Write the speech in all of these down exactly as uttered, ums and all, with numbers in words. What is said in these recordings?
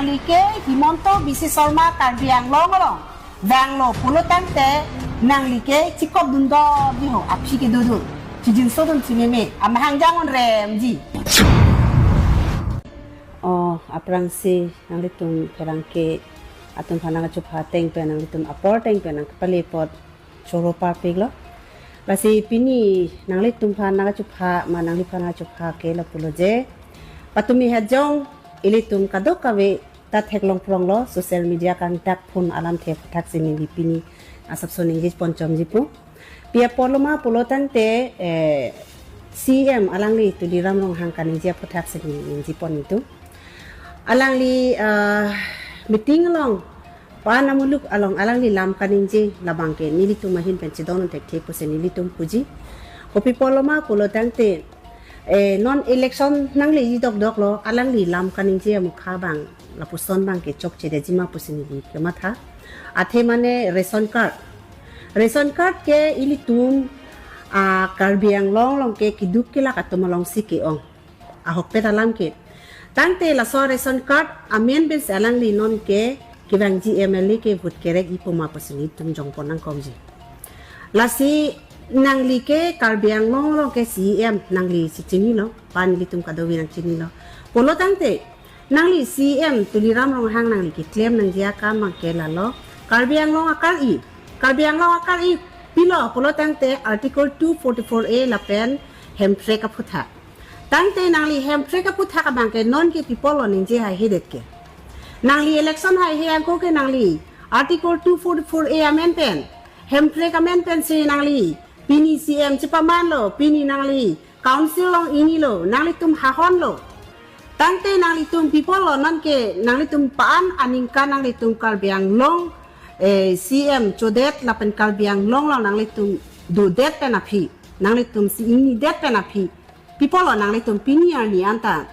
Nangli ke Himanta Biswa Sarma Karbi Anglong along vanglo pulo tangte nangli ke chikop dun do di ho, aphi ke dodun, chijinso dun chimeme, amahang jang on rem ji. Oh, aphrangsi nanglitum pherangke atum aphan nangchupha ateng pen, nanglitum apor ateng pen nangkepale apot choro parpiklo. Lasi pini nanglitum aphan nangchupha ma nangliphan nangchupha ke lapulo je, patumi hajong ilitum kadokave ta theklong pronglo, social media kangtak phun alamthe aphuthak si neli pini asapso ningje ponchom ji pu. Pi apotlo ma pulo tangte, eh, C M alangli Tuliram Ronghang kaningje aphuthak si neli ningje pon itum. Alangli, ah, meeting along, pan amuluk along alangli lam kaningje labang ke nelitum ahin pen chedon thekthe pusi nelitum puji. Kopi apotlo ma pulo tangte, eh, non election nangleji dokdoklo, alangli lam kaningje amukha abang lapuson abang ke chokchedetji ma pusi neli kematha. Athe mane ration card. Ration card ke ilitum, ah, Karbi Anglong along ke kiduk kelak atum alongsi ke-ong. Ahokpet alam ke. Tangte laso ration card amen pensi alangli non ke kevangji M L A ke vote kerek-i pu ma pusi nelitum jongpon nangkokji. Lasi nangli ke Karbi Anglong along ke C M, nangli si chinilo, pan ilitum kadokave nangchinilo. Pulo tangte nangli C M Tuliram Ronghang nangli keklem nangji akam abang ke lalo, Karbi Anglong akar-i. Karbi Anglong akar-i pilo pulo tangte Article two forty-four A lapen Hemprek aphuthak. Tangte nangli Hemprek aphuthak abang ke non ke pi apotlo ningje haihedet ke? Nangli election haihe ako ke nangli Article two forty-four A amen pen, Hemprek amen pensi nangli pini C M chepamanlo, pini nangli council along ingnilo, nanglitum hahonlo. Tangte nanglitum pi apotlo non ke nanglitum pan aningkan nanglitum Karbi Anglong, eh, C M chodet lapen Karbi Anglong along nanglitum dodet pen aphi, nanglitum si ingnidet pen aphi, pi apotlo nanglitum pini arni anta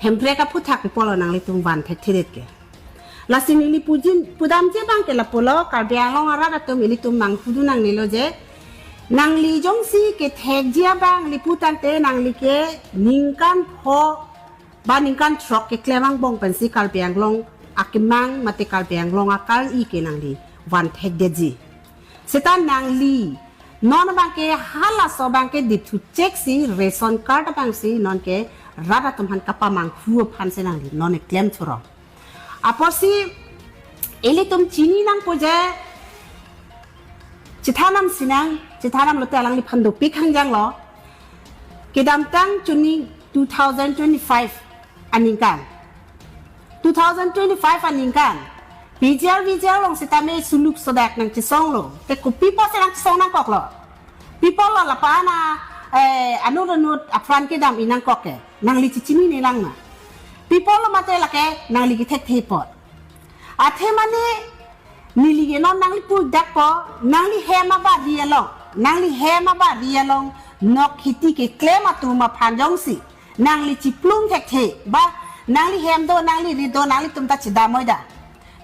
Hemprek aphuthak pi apotlo nanglitum van thekthedet ke? Lasi neli pujin pudamji abang ke lapulo, Karbi Anglong arat atum, ilitum manghu dun nangnelo je, nangli jongsi kethekji abang lapu tangte nangli ke ningkan pho ba ningkan throk keklem angbong pensi Karbi Anglong akemang mate Karbi Anglong akar-i ke nangli van thekdetji. Seta nangli non abang ke halaso abang ke dipthu chek si ration card abang si non ke rat atum aphan kapamanghu aphan si nangli non keklem thurong. Apotsi ilitum chini nangpo je, chethanam sinang, chethanam lote alangliphan dopik hangjanglo. Kedamtang chuni two thousand twenty-five aningkan, two thousand twenty-five aningkan, P G R V G R along sitame suluk sodak nangchesonglo. Te kopi apotsi nangchesong nangkoklo? Pi apotlo lapu ana, eh, anut anut apran kedam-i nangkok ke? Nangli chechinine lang ma? Pi apotlo mate lake nangli kethekthe apot? Athe mane neli ke non nangli pu dakpo, nangli hem abari along, nangli hem abari along nok kheti keklem atum aphan jongsi nangli chiplung thekthe ba nangli hem do, nangli rit do, nanglitum ta chedam oi da.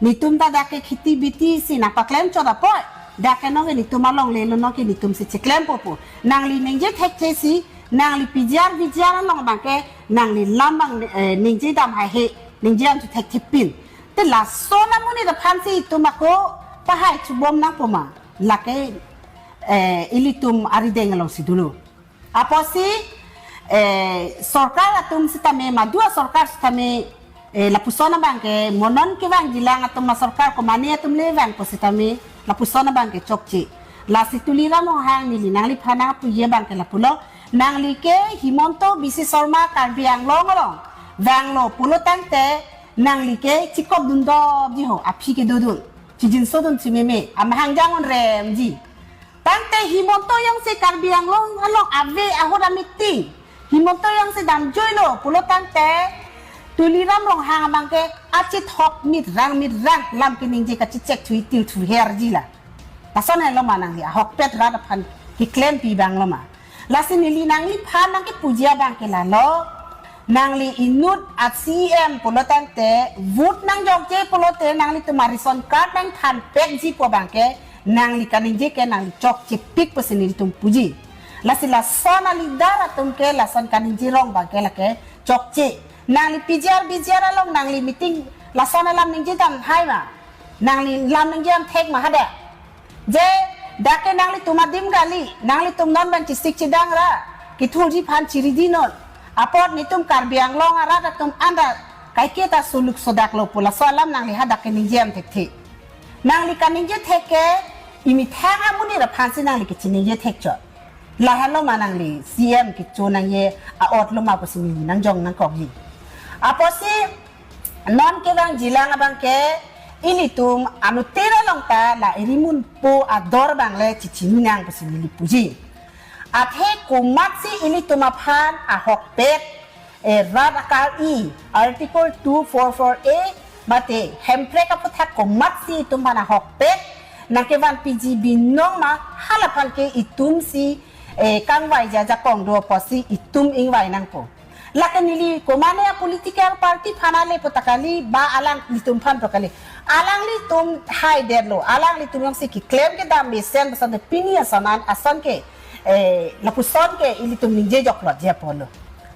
Netum ta dak ke kheti biti si nangpaklem chot apot, dak ke non ke netum alongle lo, non ke netum si cheklempo pu. Nangli ningje thekthe si, nangli P G R V G R along abang ke nangli lam abang, eh, ningje dam haihe, ningje dam chu thekthe pin. Te lason amonit aphan si itum ako pahai chubom nangpo ma? Lake, eh, ilitum arideng alongsi dolo. Apotsi, eh, sorkar atum sitame, madua sorkar sitame, eh, lapuson abang ke, mo non kevangjilang atum ma sorkar komane atum le vangpo sitame, lapuson abang ke chokche. Lasi Tuliram Ronghang neli nangliphan nangpuji abang ke lapulo, nangli ke Himanta Biswa Sarma Karbi Anglong along vanglo pulo tangte, nangli ke chikop dun do di ho, aphi ke dodun, chijinso dun chimeme, amahang jang on rem ji. Tangte Himanta jongsi Karbi Anglong along ave ahut a-meeting, Himanta jongsi damjuilo pulo tangte, Tuliram Ronghang abang ke achethok mitrang mitrang lam keningje kachechek thui til thui her ji la. Lason helo ma nangli ahokpet rat aphan keklempi abang lo ma? Lasi neli nangliphan nangkepuji abang ke lalo, nangli inut a-C M pulo tangte, vote nangjokje pulote nanglitum a-ration card nangthanpekji pu abang ke, nangli kaningje ke nangli chokchepik pusi nelitum puji. Lasi lason a-leader atum ke lason kaningje rong abang ke lake chokche. Nangli P G R V G R along nangli meeting Lason alam ningje dam hai ma. Nangli lam ningje dam thek ma hadak. Je, dak ke nanglitum adim kali, nanglitum non ban chisik chidang ra, kithurji aphan chiridi non. Apot netum Karbi Anglong arat atum anda kaiketa suluk sodak lo pu laso alam nangli hadak ke ningje dam thekthe. Nangli kaningje thek ke, imethang amonit aphansi nangli kachiningje thekchot. Lahelo ma nangli C M kecho nangji a-ot lo ma pusi neli nangjong nangkokji. Apotsi non kevangjilang abang ke ilitum anuttin along ta la irimunpo ador abang le chichini nang pusi neli puji. Athe komatsi ilitum aphan ahokpet, eh, rat akar-i, Article two four four A, mate Hemprek aphuthak komatsi itum aphan ahokpet nangkevan piji binong ma, hala aphan ke itumsi, eh, kangvai ajakong do apotsi itum ingvai nangpo. Lake neli komatne a-political party aphan ale pu ta kali, ba alanglitum aphan pu kali. Alanglitum haidetlo, alanglitum jongsi keklem kedam mesen ba asonte pini ason an ason ke, eh, lapuson ke ilitum ningje joklot ji apotlo.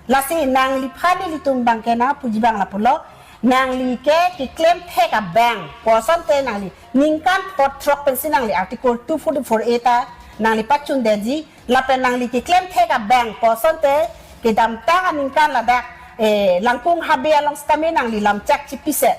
Lasi nangliphan ilitum abang ke nangpuji abang lapulo, nangli ke keklem thek abang pu asonte nangli ningkan phongo throk pensi nangli Article two forty-four A ta nangli pachundetji, lapen nangli keklem thek abang pu asonte kedamtang aningkan ladak, eh, Langkung Habe along sitame nangli lamchak chipiset.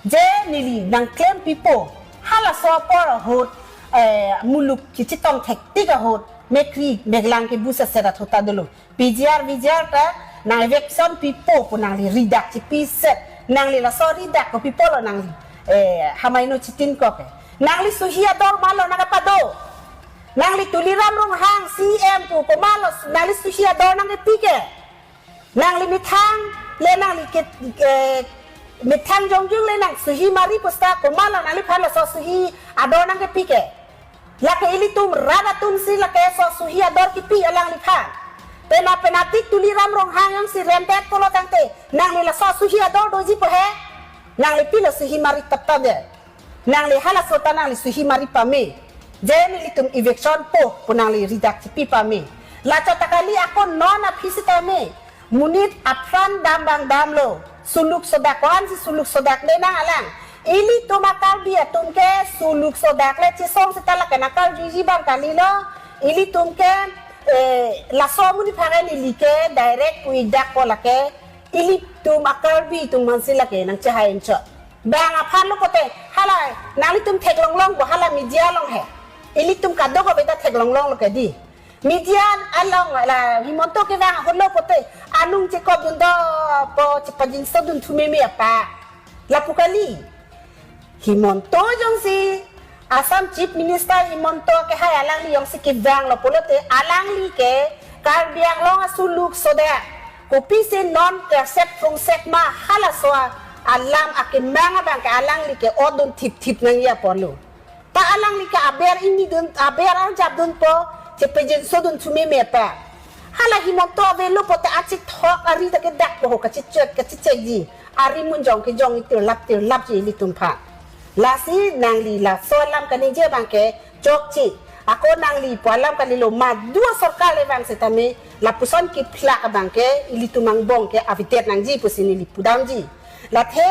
Je neli nangklem pipo, halaso apor ahut, eh, muluk kachitong thektik ahut, mekri meklang kebu setset athota dolo. P G R, V G R ta nang eviction pipo pu nangli ridak chipiset. Nangli laso ridak ko pipolo nangli, eh, hamaino chitinkok ke. Nangli suhi ador malo nangkepado. Nangli Tuliram Ronghang C M pu komatlo nangli suhi ador nangkepi ke. Nangli methang le nangli ke, eh, methang jongjung le nang suhi mari pu seta komatlo nangliphan laso suhi ador nangkepi ke. Lake ilitum rat atumsi lake laso suhi ador kipi alangliphan. Pena pena tik Tuliram Ronghang jongsi remdet pulo tangte, nangli laso suhi ador doji pu he. Nangli pilo suhi mari taptap de. Nangli halaso ta nangli suhi mari pame. Je nelitum eviction po pu nangli ridak chipi pame. Lachot ta kali, ako non aphi sitame monit apran dam abang damlo. Suluk sodak, ko-ansi suluk sodak de nang alang. Ilitum a-Karbi atum ke suluk sodak le chesong seta lake nangkarjuji abang kalilo. Ilitum ke, eh, laso amonit aphan neli ke direct kuidak ko lake. Ilitum a-Karbi atum aphansi lake nangchehai enchot. Bang aphan lo pote, hala nanglitum theklonglongpo, hala media along he. Ilitum kadokave ta theklonglonglo ke di. Media along la Himanta kevang ahut lo pote, anung chekopdun dopo, chepajinso dunthu meme apa. Lapu kali. Himanta jongsi, Assam Chief Minister Himanta kehai alangli jongsi kevanglo pulote, alangli ke Karbi Anglong asuluk sodak. Kopisi non kersep prungsek ma, halaso alam akemang abang ke alangli ke odun thipthip nangji apotlo. Ta alangli ke aber ingni dun, aber arjap dunpo, chepajinso dunthu meme apa. Hala Himanta avelo pote achithok ari ta kedakpo ho kachichek, kachichekji. Ari munjong kejong itirlap tirlapji ilitum aphan. Lasi nangli laso alam kaningje abang ke chokche. Ako nangli pu alam kalilo, madu asorkar le vang sitame lapuson kephlak abang ke ilitum angbong ke avedet nangji pusi neli pudamji. Lathe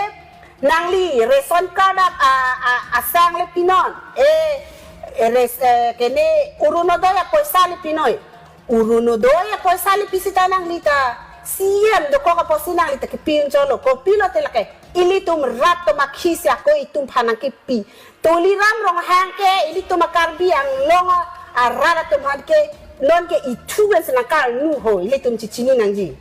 nangli ration card ap a, a, asang le pinon. Eh, eh, res, eh, kene Orunodoi apoisa le pinoi. Orunodoi apoisa le pi seta nangli ta C M dokok apotsi nangli ta kepi enchotlo, kopi lote lake ilitum rat atum akhisi ako itum aphan nangkepi. Tuliram Ronghang ke ilitum a-Karbi Anglong arat atum aphan ke non ke ithu pensi nangkarnu ho, ilitum chichini nangji.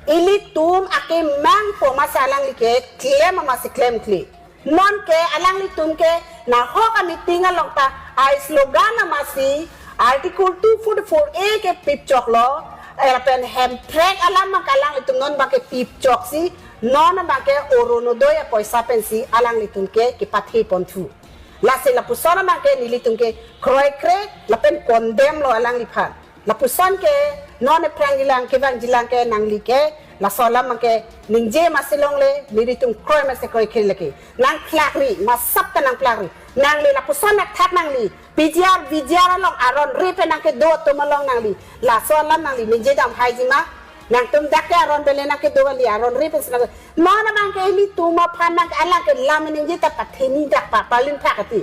Ilitum akemang po masi alangli ke klem masi klemkle. Non ke alanglitum ke nahok a-meeting along ta ai slogan masi Article two forty-four A ke pipchoklo, eh, lapen Hemprek alam abang ke alanglitum non abang ke pipchoksi, non abang ke Orunodoi apoisa pensi alanglitum ke kepathe ponthu. Lasi lapuson abang ke nelitum ke kroikre lapen condemn lo alangliphan. Lapuson ke non aphrang jilang kevang jilang ke nangli ke laso alam abang ke ningje masi longle, nelitum kroi masi kroikre lake. Nangphlakri, masap ta nangphlakri. Nangli lapuson athak nangli P G R, V G R along aron re pen nangkedo atum along nangli laso alam nangli ningje damhaiji ma. Nangtum dak ke aron bele nang kedo kali, aron re pensi nang. Non abang ke ilitum aphan nang alang ke lam ningje ta patheni dak pa palin phak ati.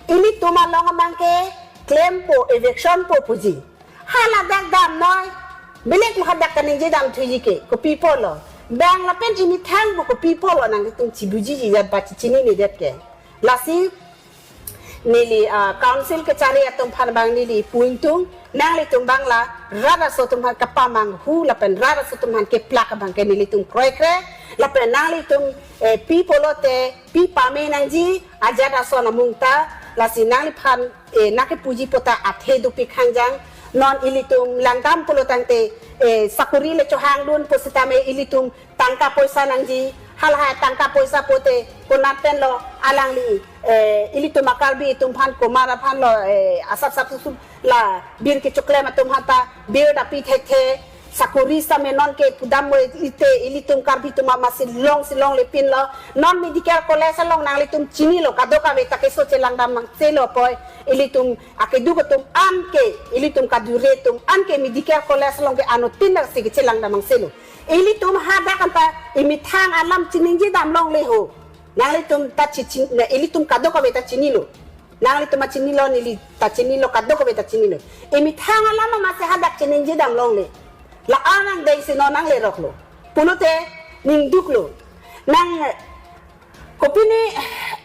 Ilitum along abang ke klempo, eviction po puji. Hala dak damnoi. Belek lo hadak kaningje dam thuji ke, kopi pulo. Bang lapen imethang po kopi pulo nangtum chibuji jijat ba chichinine det ke. Lasi neli, ah, council kechari atum aphan abang neli pu ingtung, nanglitum abang la rat aso atum aphan kapamanghu lapen rat aso atum aphan keplak abang ke nelitum kroikre, lapen nanglitum, eh, pi pulote pi pame nangji, ajat ason amung ta, lasi nangliphan, eh, nang kepuji puta athe dopik hangjang, non ilitum langdam pulo tangte, eh, sakori le chohangdun pusitame ilitum tangka poisa nangji, halahai tangka poisa pote konat pen lo alangli, eh, ilitum a-Karbi atum aphan komat aphan lo, eh, asap sap susum la bir kechoklem atum aphan ta bir dapi thekthe, sakori same non ke pudam mo ite ilitum Karbi atum amatsi longsi longle pinlo, non medical college along nanglitum chinilo, kadokave ta keso chelangdam nangchelo poi, ilitum akeduk atum an ke, ilitum kadure atum an ke medical college along ke anuttin si kechelangdam nangchelo. Ilitum hadak anta imethang alam chiningje dam longle ho. Nanglitum ta chi, chi, na ilitum kadokave ta chinilo. Nanglitum ta chinilo, neli ta chinilo, kadokave ta chinilo. Imethang alam amatsi hadak chiningje dam longle. La anang dengsi non nanglerok lo. Pulote ningduk lo. Nang kopine,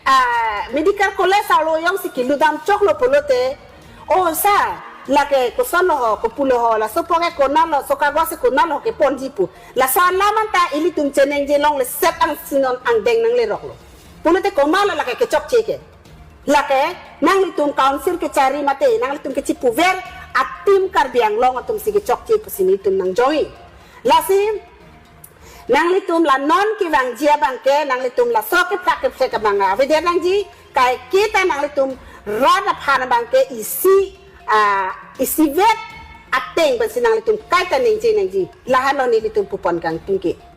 ah, medical college arlo jongsi keludam choklo pulote, o sa, lake koson lo ho, kopulo ho, laso poke konat lo, so kagos si konat lo keponji pu. Laso alam anta ilitum cheningje longle set angsi non angdeng nanglerok lo. Pulote komatlo lake kechokche ke. Lake nanglitum council kechari mate, nanglitum kechipuver atim Karbi Anglong atum si kechokche pusi nelitum nangjoi. Lasi nanglitum la non kevangji abang ke, nanglitum laso keplak keplek abang avedet nangji, kaike ta nanglitum rat aphan abang ke isi, ah, isivet ateng pensi nanglitum kaita ningje nangji. Lahenlo nelitum pupon kangtung ke.